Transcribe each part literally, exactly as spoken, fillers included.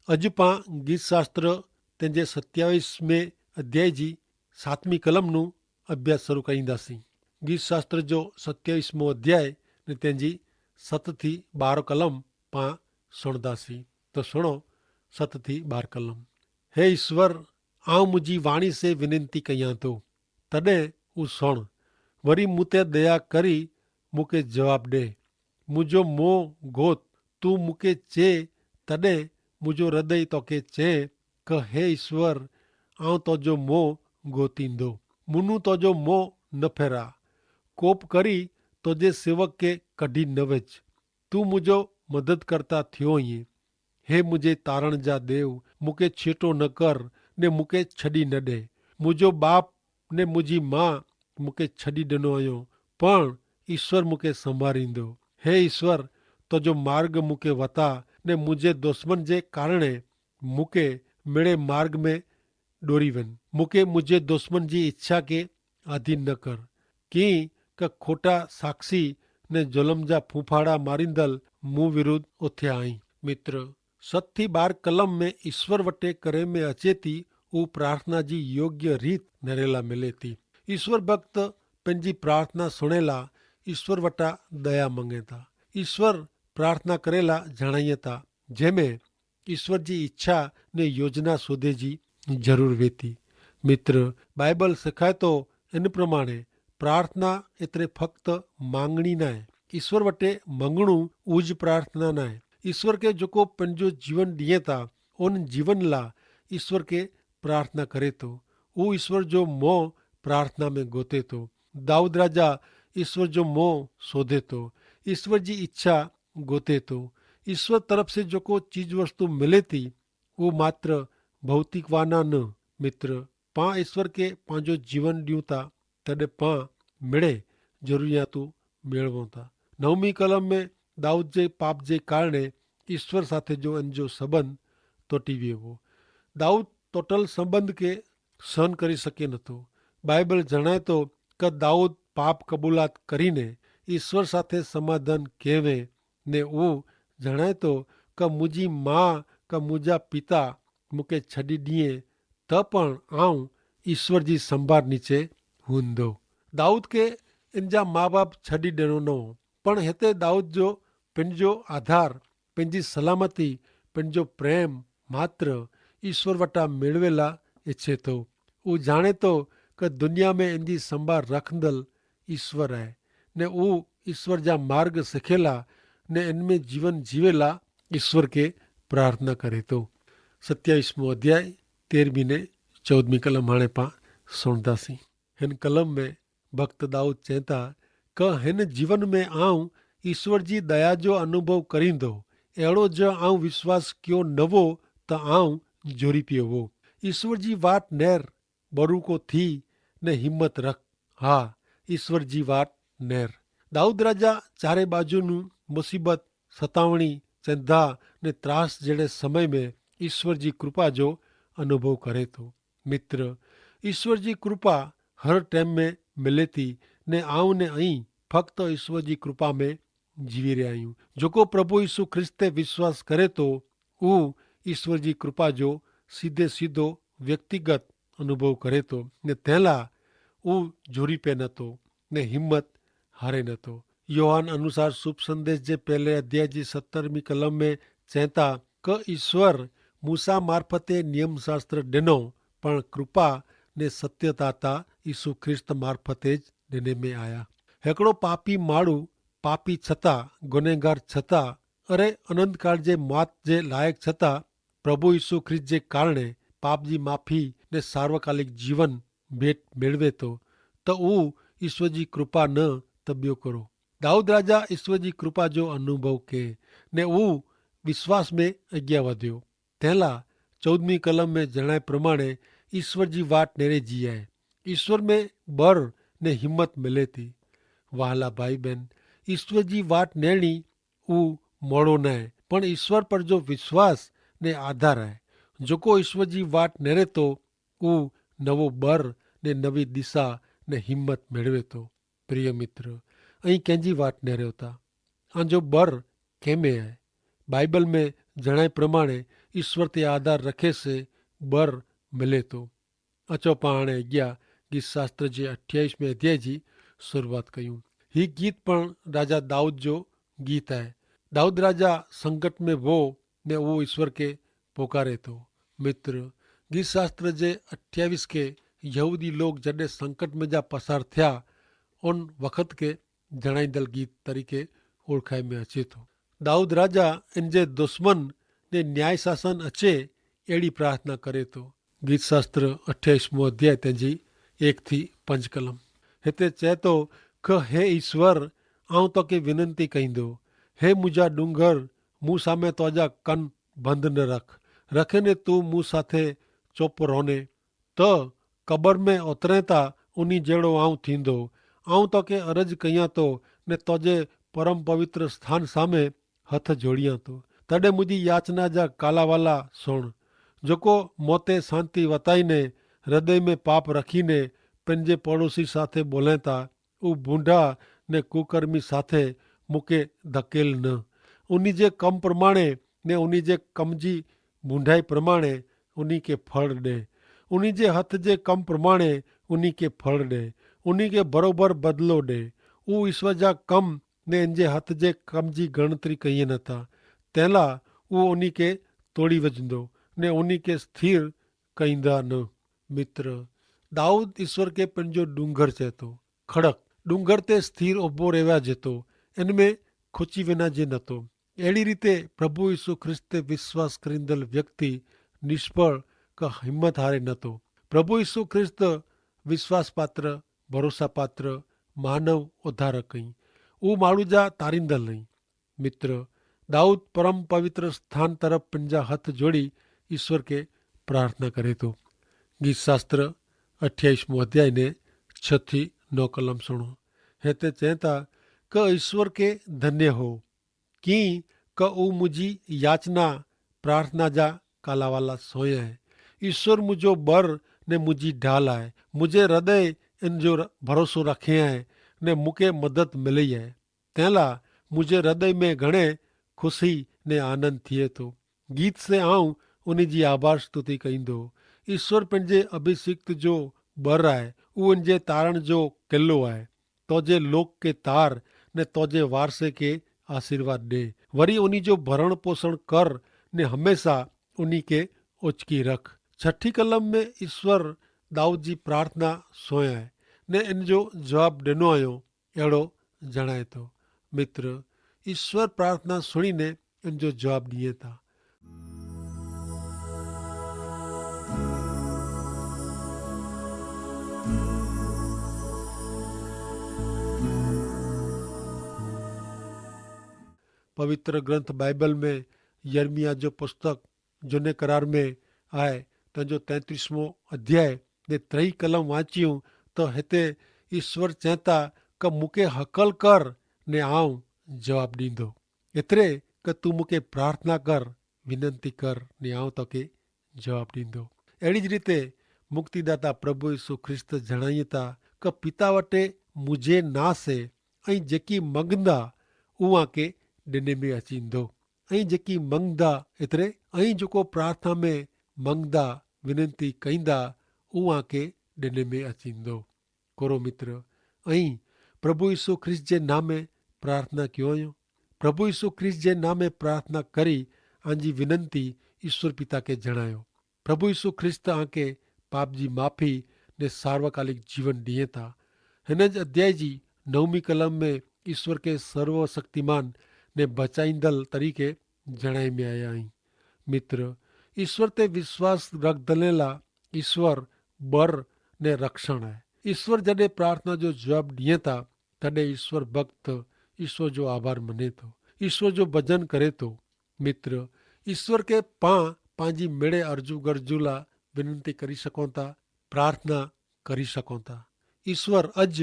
અજ પાં ગીતશાસ્ત્ર તેનજે સત્યાવિશ મેં અધ્યાય જી સાતમી કલમનું અભ્યાસ શરૂ કરીંદા સી. ગીતશાસ્ત્ર જો સત્યાવિશ મોં અધ્યાય ને તેનજી સત થી બાર કલમ પાં સુણદા સી. તો સુણો, સત થી બાર કલમ. હે ઈસ્વર, આઉં મુઝે વાણી સે વિનંતી કહિયા તો તદે ઉસણ વરી મુતે દયા કરી મુકે જવાબ દે. મુજો મોં ગોત તું મુકે ચે તદે મુજો હૃદય તોકે ચે, કે હે ઈસ્વર, આઉં તોજો મોં ગોતિંદો. મુનું તોજો મોં ન ફેરા. કોપ કરી તોજે સેવક કે કઢ઼ી નવેજ. તું મુજો મદદ કરતા થ્યો હૈં. હે મુઝે તારણ જા દેવ, મુકે છેટો ન કર ને મુકે છડી ન દે. મુજો બાપ ને મુજી મા મુકે છડી દનો અયો, પણ ઈસ્વર મુકે સંભારી દો. હે ઈસ્વર, તોજો માર્ગ મુકે વતા ને મુઝે દુશ્મન જે કારણે મુકે મેળે માર્ગ મેં ડોરી વેન. મુકે મુઝે દુશ્મન જી ઇચ્છા કે આધીન ન કર. કિંક ખોટા સાક્ષી ને જલમ જા ફૂંફાડા મારીંદલ મું વિરુદ્ધ ઓથ્યા આઈ. મિત્ર, સત થી બાર કલમ મેં ઈસ્વર વટે કરે મેં અચેતી ઉ પ્રાર્થના જી યોગ્ય રીત નરેલા મિલેતી. ઈસ્વર ભક્ત પેનજી પ્રાર્થના સુણેલા ઈસ્વર વટા દયા મંગેતા. ઈસ્વર પ્રાર્થના કરેલા જણાયતા, જેમે ઈસ્વર જી ઇચ્છા ને યોજના શોધે જી જરૂર વેતી. મિત્ર, બાઈબલ સિખાય તો એન પ્રમાણે પ્રાર્થના એતરે ફક્ત માંગણી નાય, ઈસ્વર વટે મંગણું ઉજ પ્રાર્થના નાય. ઈસ્વર કે જોકો પન જો જીવન દિયે તા ઓન જીવન લા ઈસ્વર કે પ્રાર્થના કરે તો. ઉ ઈસ્વર જો મોં પ્રાર્થના મેં ગોતે તો. દાઉદ રાજા ઈસ્વર જો મોં શોધે તો, ઈસ્વર જી ઇચ્છા ગોતે તો. ઈસ્વર તરફ સે જોકો ચીજવસ્તુ મિલે તી ઉ માત્ર ભૌતિકવાના ન. મિત્ર, પાં ઈસ્વર કે પાંજો જીવન દિયું તા તેડે પાં મેળે જરૂરિયાતુ મેળવો તા. નવમી કલમ મેં દાઉદ જે પાપ જે કારણે ઈસ્વર સાથે જો અન જો સંબંધ તોટી વ્યો હો. દાઉદ તોટલ સંબંધ કે સહન કરી શકે નતો. બાઈબલ જણાયતો કે દાઉદ પાપ કબૂલાત કરીને ઈસ્વર સાથે સમાધાન કહેવે ને ઉ જણાયતો કે મુજી મા કે મુજા પિતા મુકે છડી દિયે તો પણ આઉં ઈસ્વર જી સંભાર નીચે હુંદો. દાઉદ કે એનજા મા બાપ છડી દેનો નવો, પણ હેતે દાઉદ જો પેનજો આધાર, પેનજી સલામતી, પેનજો પ્રેમ માત્ર ઈસ્વર વટા મેળવેલા એચ્છે તો. ઉજાણે તો કે દુનિયા મેં એનજી સંભાર રખંદલ ઈસ્વર હૈ, ને ઉ ઈસ્વર જા માર્ગ સિખેલા ને એનમેં જીવન જીવેલા ઈસ્વર કે પ્રાર્થના કરે તો. સત્યાવિશ મું અધ્યાય તેરમી ને ચૌદમી કલમ હાણે પાં સુણદા સી. હેન કલમ મેં ભક્ત દાઉદ ચેંતા, કે હેન જીવન મેં આઉં ઈસ્વર જી દયા જો અનુભવ કરીંદો. એડો જો આઉં વિશ્વાસ ક્યો નવો તો આઉં જોરી પ્યો વો. ઈસ્વર જી વાટ નેર બરૂકો થી ને હિંમત રખ. હા, ઈસ્વર જી વાટ નેર. દાઉદ રાજા ચારે બાજુનું મુસીબત, સતાવણી, ચેંધા ને ત્રાસ જેડ઼ે સમય મેં ઈસ્વર જી કૃપા જો અનુભવ કરે તો. મિત્ર, ઈસ્વર જી કૃપા હર ટેમ મેં મિલેતી, ને આઉં ને અહીં ફક્ત ઈસ્વર જી કૃપા મેં જીવી રહ્યા હૈં. જોકો પ્રભુ ઈસુ ખ્રિસ્ત તે વિશ્વાસ કરે તો ઉહ ઈસ્વર જી કૃપા જો સીધે સીધો વ્યક્તિગત અનુભવ કરે તો, ને તેલા ઉહ જોરી પે નતો ને હિંમત હારે નતો. યોહાન અનુસાર શુભ સંદેશ જે પહેલે અધ્યાય જી સત્તરમી કલમ મેં ચેંતા, કે ઈસ્વર મૂસા મારફતે નિયમશાસ્ત્ર ડેનો, પણ કૃપા ને સત્યતાતા ઈસુ ખ્રિસ્ત મારફતે જ ડેને મેં આયા. હેકડો પાપી માડૂ, પાપી છતાં, ગુનેગાર છતાં, અરે અનંતકાળ જે માત જે લાયક છતાં, પ્રભુ ઈસુ ખ્રિસ્ત જે કારણે પાપ જી માફી ને સાર્વકાલિક જીવન ભેટ મેળવે તો, તો ઉં ઈસ્વર જી કૃપા ન તબ્યો કરો. દાઉદ રાજા ઈસ્વર જી કૃપા જો અનુભવ કે ને ઉં વિશ્વાસ મેં અજ્ઞા વધ્યો. તેલા ચૌદમી કલમ મેં જણાય પ્રમાણે ઈસ્વર જી વાટ નેરે જીયાએ. ઈસ્વર મેં બર ને હિંમત મેલેતી. વહાલા ભાઈબેન, ઈસ્વર જી વાટ નેણી ઉં મોડો નાય, પણ ઈસ્વર પર જો વિશ્વાસ ને આધાર હૈ. જોકો ઈસ્વર જી વાટ નેરે તો ઉં નવો બર ને નવી દિશા ને હિંમત મેળવે તો. પ્રિય મિત્ર, અહીં કેંજી વાટ નેરે હોતા? આજો બર કેમે હૈ? બાઈબલ મેં જણાય પ્રમાણે ઇશ્વર તે આધાર રખે સે બર મિલે તો. અચો પાણે અગિયા ગીત શાસ્ત્ર જે અઠ્યાઈસ મેં અધ્યાય જી શરૂઆત કહ્યું. હી ગીત પણ રાજા દાઉદ જો ગીત હૈ. દાઉદ રાજા સંકટ મેં વો ને ઉસ ઇશ્વર કે પોકારે તો. મિત્ર, ગીત શાસ્ત્ર જે અઠ્યાઈસ કે યહૂદી લોગ જડે સંકટ મેં જા પસાર થ્યા ઉન વખત કે જણાઈદલ ગીત તરીકે ઓળખાઈ મેં અચે તો. દાઉદ રાજા એન જે દુશ્મન ને ન્યાય શાસન અચે એડી પ્રાર્થના કરે તો. ગીત શાસ્ત્ર અઠ્યાઈસ મું અધ્યાય તેજી એક થી પંજ કલમ. હેતે ચેતો, કે હે ઈસ્વર, આઉં તો કે વિનંતી કહીંદો, હે મુજા ડુંગર, મુસામે તોજા કન બંધ ન રખ. રખેને તું મુસાથે ચોપ રોને, તો કબર મેં ઓતરેતા ઉની જેડો આઉં થીંદો. આઉં તો કે અરજ કહિયા તો ને તોજે પરમ પવિત્ર સ્થાન સામે હથ જોડિયા તો. તડે મુજી યાચના જા કાલાવાલા સોણ, જોકો મોતે શાંતિ વતાઈ ને હૃદય મેં પાપ રખી ને પેનજે પડોશી સાથે બોલેતા ઉં ભૂંડા ને કુકર્મી સાથે મુકે ધકેલ ન. ઉની જે કમ પ્રમાણે ને ઉની જે કમજી ભૂંડાઈ પ્રમાણે ઉની કે ફળ દે. ઉની જે હથ જે કમ પ્રમાણે ઉની કે ફળ દે. ઉની કે બરોબર બદલો દે. ઉં ઇશ્વર જા કમ ને એન જે હથ જે કમજી ગણતરી કહિયે નતા. તેલા ઉં ઉની કે તોડી વજંદો ને ઉની કે સ્થિર કહીંદા ન. મિત્ર, દાઉદ ઇશ્વર કે પેનજો ડુંગર ચેતો. ખડક ડુંગર તે સ્થિર ઉભો રહેવા જેતો, એન મેં ખુચી વેના જે નતો. એડી રીતે પ્રભુ ઈસુ ખ્રિસ્ત તે વિશ્વાસ કરીંદલ વ્યક્તિ નિષ્ફળ કા હિંમત હારે નતો. પ્રભુ ઈસુ ખ્રિસ્ત વિશ્વાસપાત્ર, ભરોસાપાત્ર માનવ ઉધારક અહીં. ઉં માળુજા તારીંદલ અહીં. મિત્ર, દાઉદ પરમ પવિત્ર સ્થાન તરફ પંજા હત જોડી ઈસ્વર કે પ્રાર્થના કરે તો. ગીત શાસ્ત્ર અઠ્યાઈસ મું અધ્યાય ને છ થી નવ કલમ સુણો. હૈ તે ચેતા, કે ઈસ્વર કે ધન્ય હો, કિંક ઉં મુઝે યાચના પ્રાર્થના જા કાલાવાલા સોયા હૈ. ઈસ્વર મુઝે બર ને મુઝે ઢાલ હૈ. મુઝે હૃદય એન જો ભરોસો રખે હૈ ને મુકે મદદ મિલે હૈ. તેલા મુઝે હૃદય મેં ઘણે ખુશી ને આનંદ થિયે તો. ગીત સે આઉં ઉની જી આભાર સ્તુતિ કઈંદો. ઈસ્વર પન જે અભિષિક્ત જો બર આય, ઉન જે તારણ જો કેલ્લો આય. તો જે લોક કે તાર ને તો જે વારસે કે આશીર્વાદ દે. વરી ઉની જો ભરણ પોષણ કર ને હમેંશા ઉની કે ઓચકી રખ. છઠી કલમ મેં ઈસ્વર દાઉદ જી પ્રાર્થના સોય આય ને એન જો જવાબ દેનો આયો. એડો જણાયતો. મિત્ર, ઈસ્વર પ્રાર્થના સુણીને એન જો જવાબ દિયે તા. પવિત્ર ગ્રંથ બાઈબલ મેં યર્મિયા જો પુસ્તક જુને કરાર મેં આય, તેનો તૈત્રીસમો અધ્યાય ને ત્રય કલમ વાંચ્યું, તો હેતે ઈસ્વર ચેતા કે મુકે હકલ કર ને આઉં જવાબ દીધો. એતરે કે તું મુકે પ્રાર્થના કર, વિનંતી કર ને આઉં તો કે જવાબ દીધો. એડી જ રીતે મુક્તિદાતા પ્રભુ ઈસુ ખ્રિસ્ત જણાયતા કે પિતા વટે મુઝે નાસે અહીં જેકી મંગદા ઉઆ કે ડેને મેં અચીંદો. અહીં જેકી મંગદા એતરે અહીં જોકો પ્રાર્થના મેં મંગદા વિનંતી કઈંદા ઉઆ કે ડેને મેં અચીંદો. કોરો મિત્ર, અહીં પ્રભુ ઈસુ ખ્રિસ્ત જે નામે પ્રાર્થના ક્યો અયો. પ્રભુ ઈસુ ખ્રિસ્ત જે નામે પ્રાર્થના કરી આંજી વિનંતી ઈસુ પિતા કે જણાયો. પ્રભુ ઈસુ ખ્રિસ્ત આંકે પાપજી માફી ને સાર્વકાલિક જીવન દિયે તા. હેન જ અધ્યાય જી નવમી કલમ મેં ઈસ્વર કે સર્વશક્તિમાન ને બચાઈંદલ તરીકે જણાઈ મેં આયા હી. મિત્ર, ઈસ્વર તે વિશ્વાસ રખદલેલા ઈસ્વર બર ને રક્ષણ હૈ. ઈસ્વર જડે પ્રાર્થના જો જવાબ દિયે તા તદે ઈસ્વર ભક્ત ઈસ્વર જો આભાર મને તો, ઈસ્વર જો ભજન કરે તો. મિત્ર, ઈસ્વર કે પાં પાંજી મેળે અરજુ ગરજુલા વિનંતી કરી શકોતા, પ્રાર્થના કરી શકોતા. ઈસ્વર અજ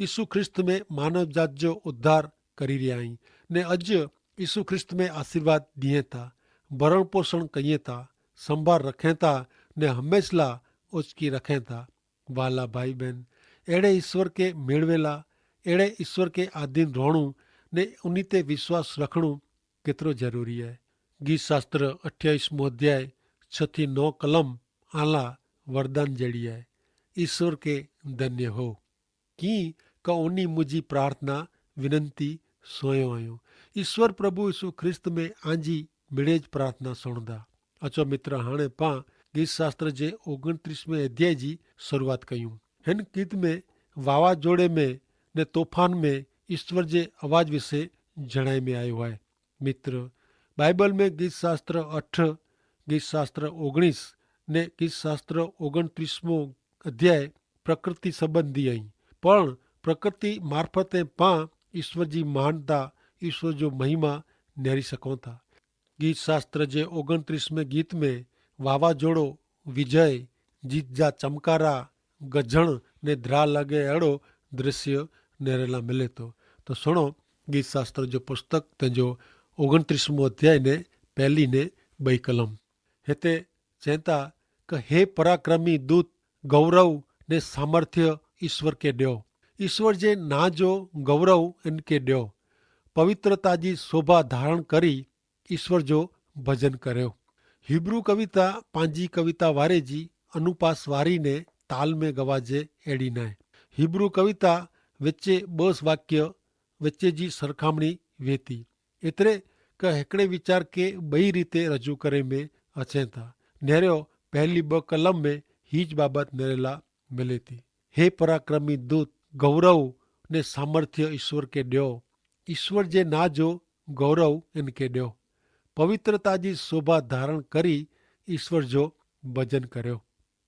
ઈસુ ખ્રિસ્ત મેં માનવજાત જો ઉદ્ધાર કરી રહ્યા હી. ને અજ ઈસુ ખ્રિસ્ત મેં આશીર્વાદ દિયે તા, ભરણપોષણ કહિયે તા, સંભાર રખે તા ને હમેંશલા ઓચકી રખે તા. વહાલા ભાઈ બહેન, એડે ઈસ્વર કે મેળવેલા એડે ઈસ્વર કે આધીન રોહણું ને ઉની તે વિશ્વાસ રખણું કેતરો જરૂરી હૈ. ગીત શાસ્ત્ર અઠ્યાવીસ મોં અધ્યાય છ થી નવ કલમ આલા વરદાન જેડી આય. ઈસ્વર કે ધન્ય હો. કિંક ઉની મુઝે પ્રાર્થના વિનંતી સોયો આયો. ઈસ્વર પ્રભુ ઈસુ ખ્રિસ્ત મેં આજી મિડે જ પ્રાર્થના સુણદા. અચ્છો મિત્ર, હાણે પાં ગીત શાસ્ત્ર જે ઓગણત્રીસ મેં અધ્યાય જી શરૂઆત કહ્યું. હેન ગીત મેં વાવાજોડે મેં ને તોફાન મેં ઈસ્વર જે અવાજ વિશે જણાઈ મેં આયો હૈ. મિત્ર, બાઈબલ મેં ગીત શાસ્ત્ર અઠ, ગીત શાસ્ત્ર ઓગણીસ ને ગીત શાસ્ત્ર ઓગણત્રીસ મોં અધ્યાય પ્રકૃતિ સંબંધી અહીં. પણ પ્રકૃતિ મારફતે પાં ઈસ્વર જી મહાનતા, ઈસ્વર જો મહિમા નેરી સકોતા. ગીત શાસ્ત્ર જે ઓગણત્રીસ મેં ગીત મેં વાવાજોડો, વિજય, જીત જા ચમકારા, ગજણ ને દ્રા લગે એડો દ્રશ્ય નેરેલા મિલે તો. તો સુણો, ગીત શાસ્ત્ર જો પુસ્તક તેજો ઓગણત્રીસ મોં અધ્યાય ને પહેલી ને બઈ કલમ. હેતા ચેંતા કે હે પરાક્રમી દૂત, ગૌરવ ને સામર્થ્ય ઈસ્વર કે ડ્યો. ઈસ્વર જે ના જો ગૌરવ એન કે ડ્યો. પવિત્રતા જી શોભા ધારણ કરી ઈસ્વર જો ભજન કર્યો. હીબ્રૂ કવિતા પાંજી કવિતા વારે જી અનુપાસ વારી ને તાલ મેં ગવાજે એડી નાય. હીબ્રૂ કવિતા વચ્ચે બસ વાક્ય વચ્ચે જી સરખામણી વેતી. એતરે કે હેકડ઼ે વિચાર કે બઈ રીતે રજૂ કરે મેં અચેતા. નેર્યો પહેલી બ કલમ મેં હી જ બાબત નેરેલા મિલેતી. હે પરાક્રમી દૂત, ગૌરવ ને સામર્થ્ય ઈસ્વર કે ડ્યો. ઈસ્વર જે ના જો ગૌરવ એન કે ડ્યો. પવિત્રતા જી શોભા ધારણ કરી ઈસ્વર જો ભજન કર્યો.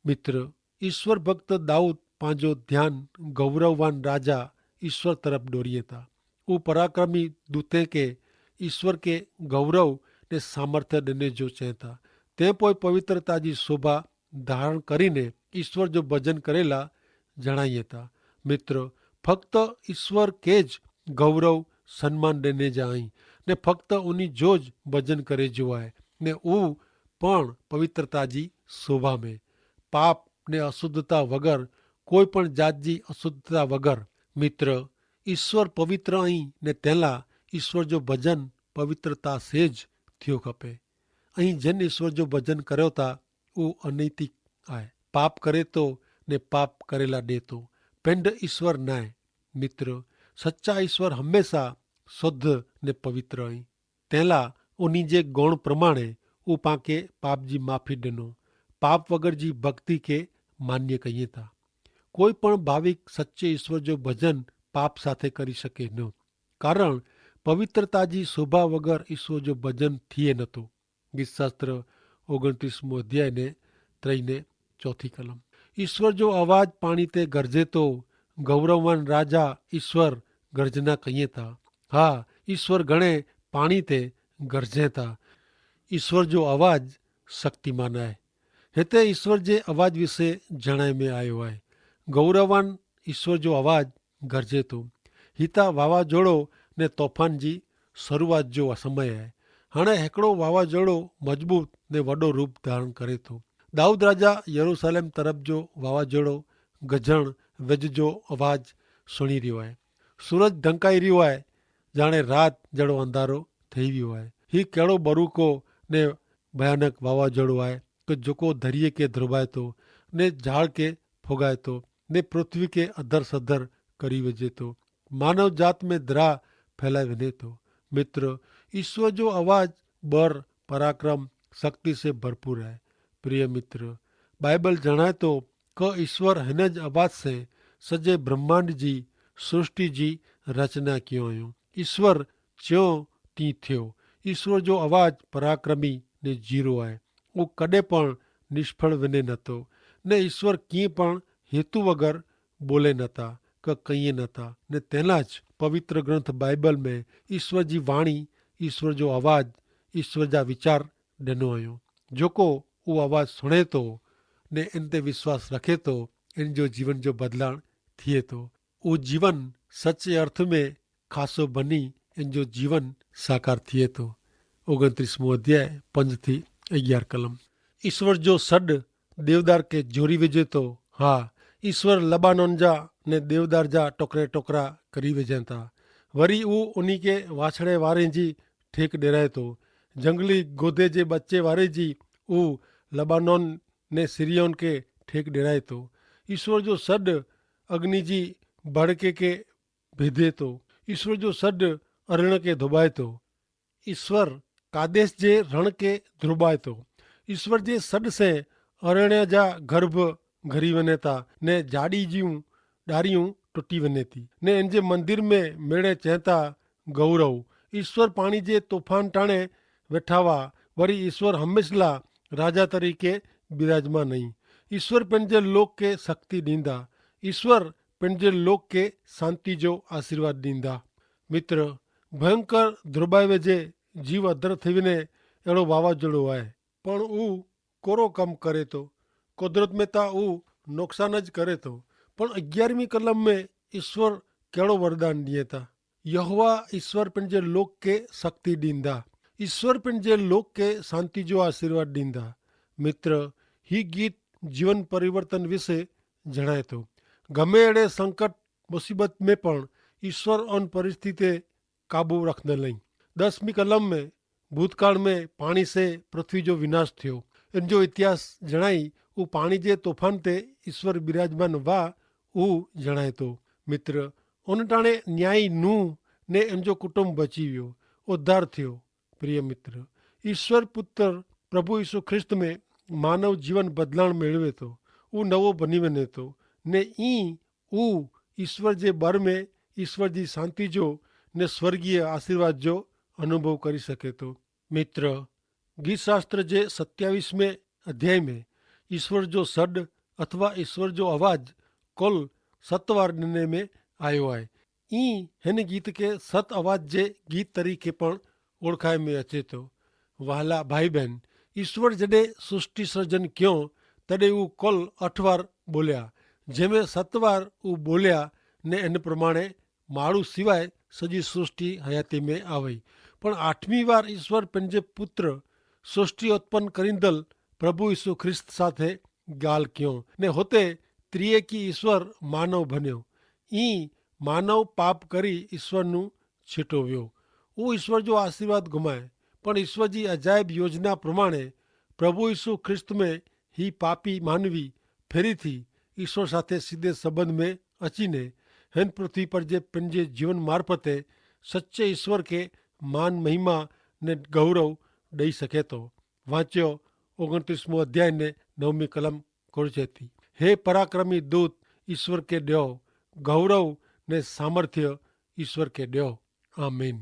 મિત્ર, ઈસ્વર ભક્ત દાઉદ પાંજો ધ્યાન ગૌરવવાન રાજા ઈસ્વર તરફ ડોરિયે તા. ઉપરાક્રમી દૂતે કે ઈસ્વર કે ગૌરવ ને સામર્થ્ય ડેને જો ચેતા. તે પોય પવિત્રતા જી શોભા ધારણ કરીને ઈસ્વર જો ભજન કરેલા જણાઈ હતા. મિત્ર, ફક્ત ઈસ્વર કે જ ગૌરવ સન્માન દેને જા અહીં, ને ફક્ત ઉની જો જ ભજન કરે જો આય, ને ઉવ પણ પવિત્રતા જી શોભા મેં. પાપ ને અશુદ્ધતા વગર, કોઈ પણ જાત જી અશુદ્ધતા વગર. મિત્ર, ઈસ્વર પવિત્ર અહીં ને તેલા ઈસ્વર જો ભજન પવિત્રતા સે જ થયો ખપે. અહીં જેન ઈસ્વર જો ભજન કર્યો તા ઉહ અનૈતિક આય. પાપ કરે તો ને પાપ કરેલા દેતો. પેંડ ઈસ્વર નાય. મિત્ર, સચ્ચા ઈસ્વર હમેંસા સુદ્ધ ને પવિત્ર અહીં. તેલા ઉની જે ગોણ પ્રમાણે ઉપાંકે પાપ જી માફી દેનો. પાપ વગર જી ભક્તિ કે માન્ય કહિયે તા. કોઈ પણ ભાવિક સચ્ચે ઈસ્વર જો ભજન પાપ સાથે કરી શકે ન. કારણ પવિત્રતા જી શોભા વગર ઈસ્વર જો ભજન થિયે નતો. ગીતશાસ્ત્ર ઓગણત્રીસ મોં અધ્યાય ને ત્રય ને ચોથી કલમ. ઈસ્વર જો અવાજ પાણી તે ગરજે તો ગૌરવવાન રાજા ઈસ્વર ગર્જના કહિયે તા. હા, ઈસ્વર ગણે પાણી તે ગર્જે તા. ઈસ્વર જો અવાજ શક્તિમાન આય. હેતા ઈસ્વર જે અવાજ વિશે જણાય મેં આયો આય. ગૌરવવાન ઈસ્વર જો અવાજ ગર્જે તો. હિતા વાવાજોડો ને તોફાન જી શરૂઆત જો સમય આય. હણે હેકડો વાવાજોડો મજબૂત ને વડો રૂપ ધારણ કરે તો. દાઉદ રાજા યરૂસાલેમ તરફ જો વાવાજોડો ગજણ વેજ જો અવાજ સુણી રહ્યો આય. સૂરજ ઢંકાઈ રહ્યો આય. જાણે રાત જેડો અંધારો થઈ વ્યો આય. હી કેડો બરૂકો ને ભયાનક વાવાજોડો આય, કે જોકો ધરિયે કે ધ્રુબાયતો ને ઝાડ કે ફોગાયતો ને પૃથ્વી કે અધર સધર કરી વજેતો. માનવ જાત મેં દ્રાહ ફેલાઈ વને તો. મિત્ર, ઈસ્વર જો અવાજ બર પરાક્રમ શક્તિ સે ભરપૂર હૈ. પ્રિય મિત્ર, બાઈબલ જણાયતો કે ઈસ્વર હેન જ અવાજ સે સજે બ્રહ્માંડ જી સૃષ્ટિ જી રચના કિયો અયો. ઈસ્વર ચ્યો તી થ્યો. ઈસ્વર જો અવાજ પરાક્રમી ને જીરો આય. ઉં કડ઼ે પણ નિષ્ફળ વને નતો. ને ઈસ્વર કિંપણ હેતુ વગર બોલે નતા કે કહિયે નતા. ને તેના જ પવિત્ર ગ્રંથ બાઈબલ મેં ઈસ્વર જી વાણી, ઈસ્વર જો અવાજ, ઈસ્વર જા વિચાર ડેનો અયો. જોકો ઉં અવાજ સુણે તો ને એન તે વિશ્વાસ રખે તો એન જો જીવન જો બદલાણ થિયે તો. ઉં જીવન સચ્ચે અર્થ મેં ખાસો ભની એન જો જીવન સાકાર થિયે તો. ઓગણત્રીસ મું અધ્યાય પંજ થી અગિયાર કલમ. ઈસ્વર જો સડ દેવદાર કે જોરી વેજે તો. હા, ઈસ્વર લબાનોન જા ને દેવદાર જા ટોકરે ટોકરા કરી વેજે તા. વરી ઉં ઉની કે વાછડે વારે જી ઠેક ડેરાય તો. જંગલી ગોધે જે બચ્ચે વારે જી ઉહ લબાનોન ને સિરિયોન કે ઠેક ડેરાય તો. ઈસ્વર જો સડ અગ્નિ જી ભડકે કે ભેધે તો. ઈસ્વર જો સડ અરણ કે ધોબાય તો. ઈસ્વર કાદેશ જે રણ કે ધ્રુબાય તો. ઈસ્વર જે સડ સે અરણ્ય જા ગર્ભ ઘરી વને તા ને જાડી જીવ ડારિયું ટોટી વને તી ને એન જે મંદિર મેં મેળે ચેતા ગૌરવ. ઈસ્વર પાણી જે તોફાન ટાણે વેઠાવા વરી ઈસ્વર હમેંશલા રાજા તરીકે બિરાજમા નહીં. ઈસ્વર પેનજે લોક કે શક્તિ દીંદા. ઈસ્વર પેનજે લોક કે શાંતિ જો આશીર્વાદ દીંદા. મિત્ર, ભયંકર ધ્રુબાઈ વેજે જીવ અધ્ર થેવીને એડો વાવાજોડો આય. પણ ઉં કોરો કમ કરે તો? કુદરત મેં તા ઉં નોકસાન જ કરે તો. પણ અગિયારમી કલમ મેં ઈસ્વર કેડો વરદાન દિયે તા? યહોવા ઈસ્વર પન જે લોક કે શક્તિ દીંદા. ઈસ્વર પન જે લોક કે શાંતિ જો આશીર્વાદ દીંદા. મિત્ર, હી ગીત જીવન પરિવર્તન વિશે જણાય તો. ગમે એડે સંકટ મુસીબત મેં પણ ઈસ્વર અન પરિસ્થિતિ કાબૂ રખને લઈ. દસમી કલમ મેં ભૂતકાળ મેં પાણી સે પૃથ્વી જો વિનાશ થયો. એન જો ઇતિહાસ જણાઈ ઉં પાણી જે તોફાન તે ઈસ્વર બિરાજમાન વા ઉં જણાય તો. મિત્ર, ઉન ટાણે ન્યાયી નૂહ ને એન જો કુટુંબ બચી વ્યો, ઉદ્ધાર થયો. પ્રિય મિત્ર, ઈસ્વર પુત્ર પ્રભુ ઈસુ ખ્રિસ્ત મેં માનવ જીવન બદલાણ મેળવે તો ઉં નવો બની વને તો. ને ઈ ઉં ઈસ્વર જે બર મેં ઈસ્વર જી શાંતિ જો ને સ્વર્ગીય આશીર્વાદ જો અનુભવ કરી શકે તો. મિત્ર, ગીતશાસ્ત્ર જે સત્યાવિશ મેં અધ્યાય મેં ઈસ્વર જો સડ અથવા ઈસ્વર જો અવાજ કોલ સતવાર દને મેં આયો આય. ઈ હેન ગીત કે સત અવાજ જે ગીત તરીકે પણ ઓળખાય મેં અચેતો. વહાલા ભાઈબેન, ઈસ્વર જડે સૃષ્ટિ સર્જન ક્યો તદે ઉં કોલ અઠવાર બોલ્યા, જેમે સતવાર ઉં બોલ્યા ને એન પ્રમાણે માળુ સિવાય સજી સૃષ્ટિ હયાતી મેં આવે. પણ આઠમી વાર ઈસ્વર પેનજે પુત્ર સૃષ્ટિ ઉત્પન કરીંદલ પ્રભુ ઈસુ ખ્રિસ્ત સાથે ગાલ ક્યો ને હોતે ત્રિયેકી ઈસ્વર માનવ ભન્યો. ઈ માનવ પાપ કરી ઈસ્વરનું છીટો વ્યો. ઉં ઈસ્વર જો આશીર્વાદ ગુમાય. પણ ઈસ્વર જી અજાયબ યોજના પ્રમાણે પ્રભુ ઈસુ ખ્રિસ્ત મેં હી પાપી માનવી ફેરી થી ઈસ્વર સાથે સીધે સંબંધ મેં અચીને હેન પૃથ્વી પર જે પેનજે જીવન મારફતે સચ્ચે ઈસ્વર કે માન મહિમા ને ગૌરવ દઈ શકેતો. વાંચ્યો ઓગણત્રીસમો અધ્યાય ને નવમી કલમ કોરજેતી. હે પરાક્રમી દૂત, ઈસ્વર કે દ્યો ગૌરવ ને સામર્થ્ય ઈસ્વર કે દ્યો. આમીન.